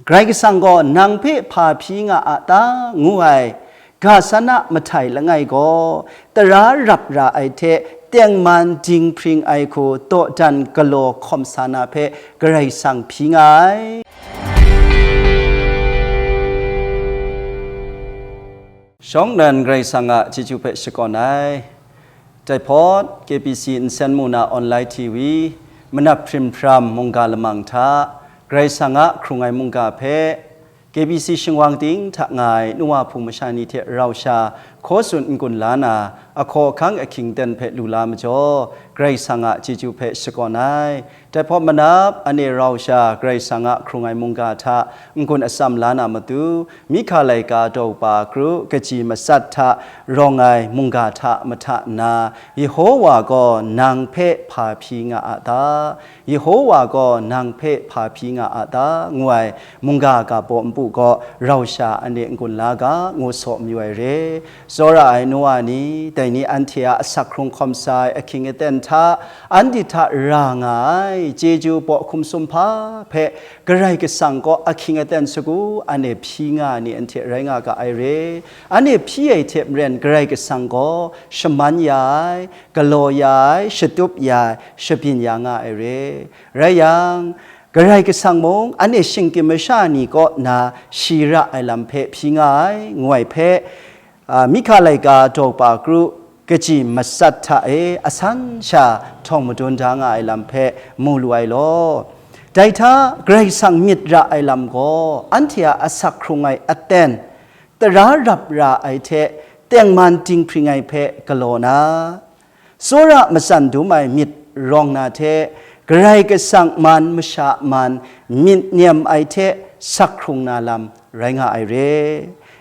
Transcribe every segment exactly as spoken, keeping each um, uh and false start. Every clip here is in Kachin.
Karai Kasang gaw nang hpe hpa hpyi nga a ta? Ngu ai ga san a mahtai langai gaw, tara rap ra ai hte tengman dinghpring ai hku dawdan galaw hkawm sa na hpe Karai Kasang hpyi nga ai. Shawng nnan Karai Kasang a chyeju hpe shakawn ai. Dai hpawt, K B C nsen mu na online T V, manap hprim hpram mungga lamang hta, Karai Kasang a hkrung ai mungga hpe, K B C shingwang ting hta nga ai nu wa hpung masha ni hte rau sha hkaw tsun n-gun la na, ahkaw ahkang ahkying aten hpe lu la majaw, Karai Kasang a chyeju hpe shakawn ai. Dai hpawt manap, anhte rau sha Karai Kasang a hkrung ai mungga hta n-gun atsam la na matu, Mihka laika daw kaba kru kaji matsat hta rawng ai mungga hta mahta nna, Yehowa gaw nang hpe hpa hpyi nga a ta? Yehowa gaw nang hpe hpa hpyi nga a ta? Ngu ai mungga ga baw npu gaw rau sha anhte n-gun la ga, ngu saw mayu ai re. Tsawra ai nu wa ni, dai ni anhte a asak hkrung hkawm sa ai ahkying aten hta, anhte hta ra nga ai chyeju baw hkum sumhpa hpe Karai Kasang gaw ahkying aten sagu anhte hpyi nga ai ni anhte rai nga ga ai re. Anhte hpyi ai hte maren Karai Kasang gaw shaman ya ai, galaw ya ai, shatup ya ai, shabyin ya nga ai re. Rai yang, Karai Kasang mung anhte shinggyim masha ni kaw na shi ra ai lam hpe hpyi nga ai, ngu ai hpe, a, Mihka laika daw kaba kru kaji matsat hta e asan sha htawng madun da nga ai lam hpe mu lu ai law. Dai hta Karai Kasang myit ra ai lam gaw, anhte a asak hkrung ai aten, tara rap ra ai hte tengman dinghpring ai hpe galaw na, tsawra matsan dum ai myit rawng na hte, Karai Kasang man masha man myit nem ai hte sak hkrung na lam rai nga ai re.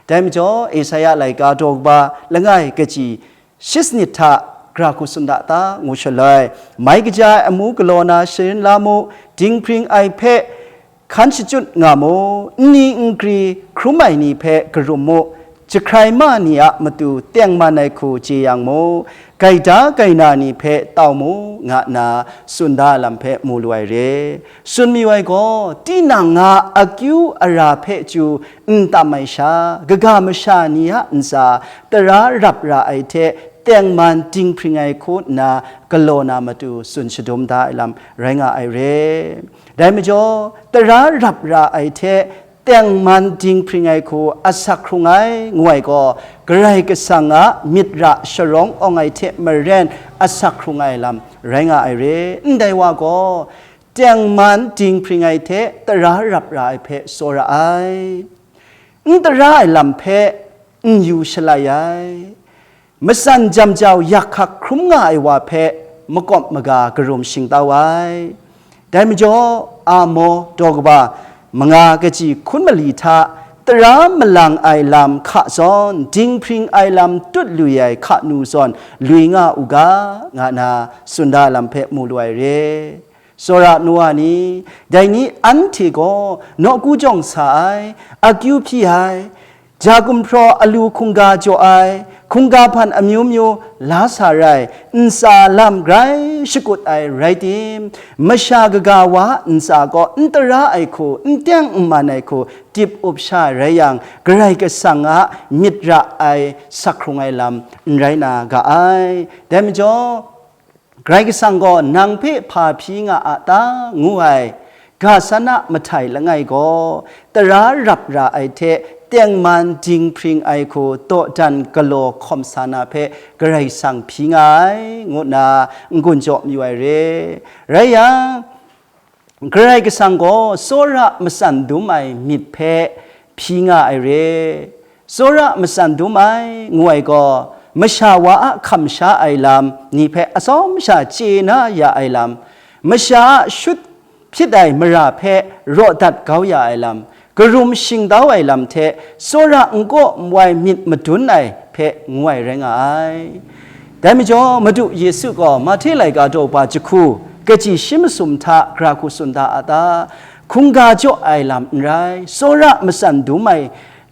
Dai majaw, Esaia laika daw kaba langai kaji shit sanit hta gra hku tsun da ta ngu shaloi, mai kaja ai amu galaw na sharin la mu, dinghpring ai hpe hkan shachyut nga mu, nni nkri hkrum ai ni hpe karum mu, jahkrai ma ni a matu tengman ai hku chye yang mu, gaida gaina ni hpe tau mu, nga nna tsun da ai lam hpe mu lu ai re. Tsun mayu ai gaw, tinang a akyu ara hpe chyu n tam ai sha, kaga masha ni a ntsa tara rap ra ai hte tengman dinghpring ai hku nna galaw na matu tsun shadum da ai lam rai nga ai re. Dai majaw, tara rap ra ai hte tengman dinghpring ai hku asak hkrung ai, ngu ai gaw, Karai Kasang a myit ra sharawng awng ai hte maren asak hkrung ai lam rai nga ai re. Ndai wa gaw, tengman dinghpring ai hte tara rap ra ai hpe tsawra ai. N tara ai lam hpe n yu shalai ai. Matsan jam jau yak hkak hkrum nga ai wa hpe makawp maga karum shingtau ai. Dai majaw, Amo daw kaba manga kaji hkun mali hta tara malang ai lam hka zawn, dinghpring ai lam tut lui ai hka nu zawn lui nga u ga, nga na tsun da ai lam hpe mu lu ai re. Tsawra nu wa ni, dai ni anhte gaw nawku jawng sa ai, akyu hpyi ai, ja gumhpraw alu hkungga jaw ai, hkungga hpan amyu myu la sa rai, ntsa lam grai shakut ai rai tim, masha kaga wa a ntsa gaw n tara ai hku, n teng n man ai hku, dip up sha ai rai yang, Karai Kasang a myit ra ai sak hkrung ai lam n rai na ga ai. Dai majaw, Karai Kasang gaw nang hpe hpa hpyi nga a ta? Ngu ai ga san a mahtai langai gaw, tara rap ra ai hte tengman dinghpring ai hku dawdan galaw hkawm sa na hpe Karai Kasang hpyi nga ai, ngu nna n-gun jaw mayu ai re. Rai yang, Karai Kasang gaw tsawra matsan dum ai myit hpe hpyi nga ai re. Tsawra matsan dum ai, ngu ai gaw, masha wa a hkam sha ai lam ni hpe atsawm sha chye na ya ai lam, masha a shut hpyit ai mara hpe raw dat kau ya ai lam, karum shingtau ai lam hte tsawra n kaw n wai myit madun ai hpe ngu ai rai nga ai. Dai majaw, Madu Yesu gaw Mahte laika daw kaba jahku kaji shi masum hta gra hku tsun da a ta? Hkungga jaw ai lam n rai, tsawra matsan dum ai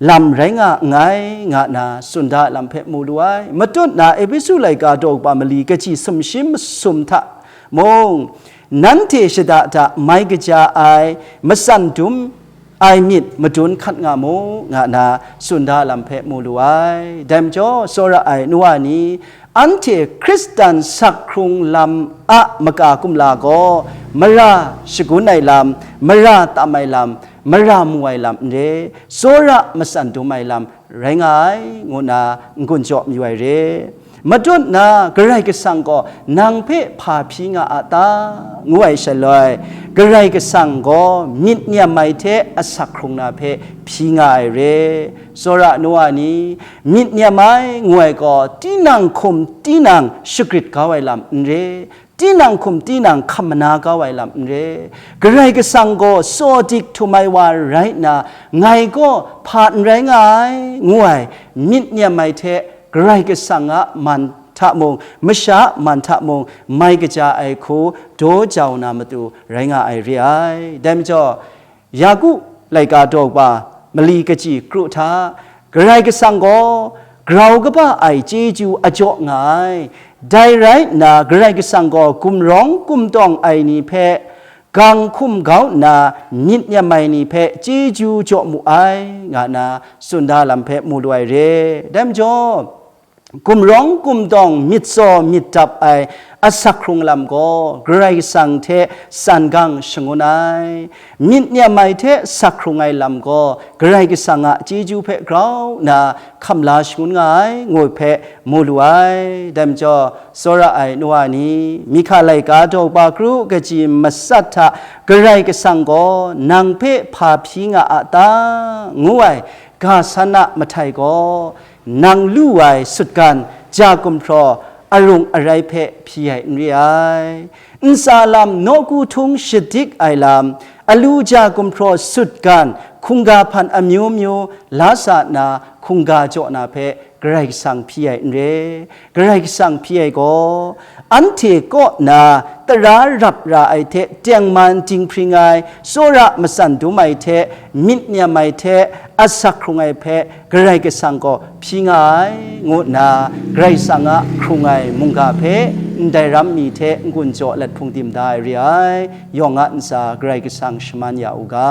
lam rai nga nngai, nga nna tsun da ai lam hpe mu lu ai. Matut na Epesu laika daw kaba mali kaji sumshi masum hta mung, nanhte shada da mai kaja ai, matsan dum ai myit madun hkat nga mu, nga na tsun da lam hpe mu lu ai. Dai majaw, tsawra ai nu wa ni, anhte Hkristan sak hkrung lam a maka kumla gaw, mara shagun ai lam, mara tam ai lam, mara mu ai lam n re, tsawra matsan dum ai lam rai nga ai, ngu na n-gun jaw mayu ai re. Matut na Karai Kasang gaw nang hpe hpa hpyi nga a ta? Ngu ai shaloi, Karai Kasang gaw myit nyam ai hte asak hkrung na hpe hpyi nga ai re. Tsawra nu wa ni, myit nyam ai ngu ai gaw, tinang hkum tinang shagrit kau ai lam n re, tinang hkum tinang hkam mana kau ai lam n re. Karai Kasang gaw tsaw dik htum ai wa rai nna, ngai gaw hpa n rai nga ai, ngu ai, myit nyam ai hte Karai Kasang a man hta mung, masha a man hta mung, mai kaja ai hku daw jau na matu rai nga ai re ai. Dai majaw, Yaku laika daw kaba mali kaji kru hta, Karai Kasang gaw grau kaba ai chyeju a jaw nga ai. Dai rai nna, Karai Kasang gaw gumrawng gumtawng ai ni hpe gang hkum kau nna, myit nyam ai ni hpe chyeju jaw mu ai, nga na tsun da lam hpe mu lu ai re. Dai majaw, gumrawng gumtawng myit tsaw myit dap ai asak hkrung lam gaw Karai Kasang hte san gang shangun ai. Myit nyam ai hte sak hkrung ai lam gaw Karai Kasang a chyeju hpe grau nna hkam la shangun nga ai, ngu hpe mu lu ai. Dai majaw, tsawra ai nu wa ni, Mika laika daw kaba kru kaji matsat hta, Karai Kasang gaw nang hpe hpa hpyi nga a ta? ngu ai ga san a mahtai gaw, nang lu ai sutgan ja gumhpraw arung arai hpe hpyi ai n re ai. Ntsa lam nawku htung shadik ai lam, alu ja gumhpraw sutgan, hkungga hpan amyu myu la sa nna hkungga jaw na hpe Karai Kasang hpyi ai n re. Karai Kasang hpyi ai gaw, anhte kaw na tara rap ra ai hte tengman dinghpring ai, tsawra matsan dum ai hte myit nyam ai hte asak hkrung ai hpe Karai Kasang gaw hpyi nga ai, ngu nna Karai Kasang a hkrung ai mungga hpe ndai ram mi hte n-gun jaw let hpung dim da ai re ai. Yawng a ntsa Karai Kasang shaman ya u ga.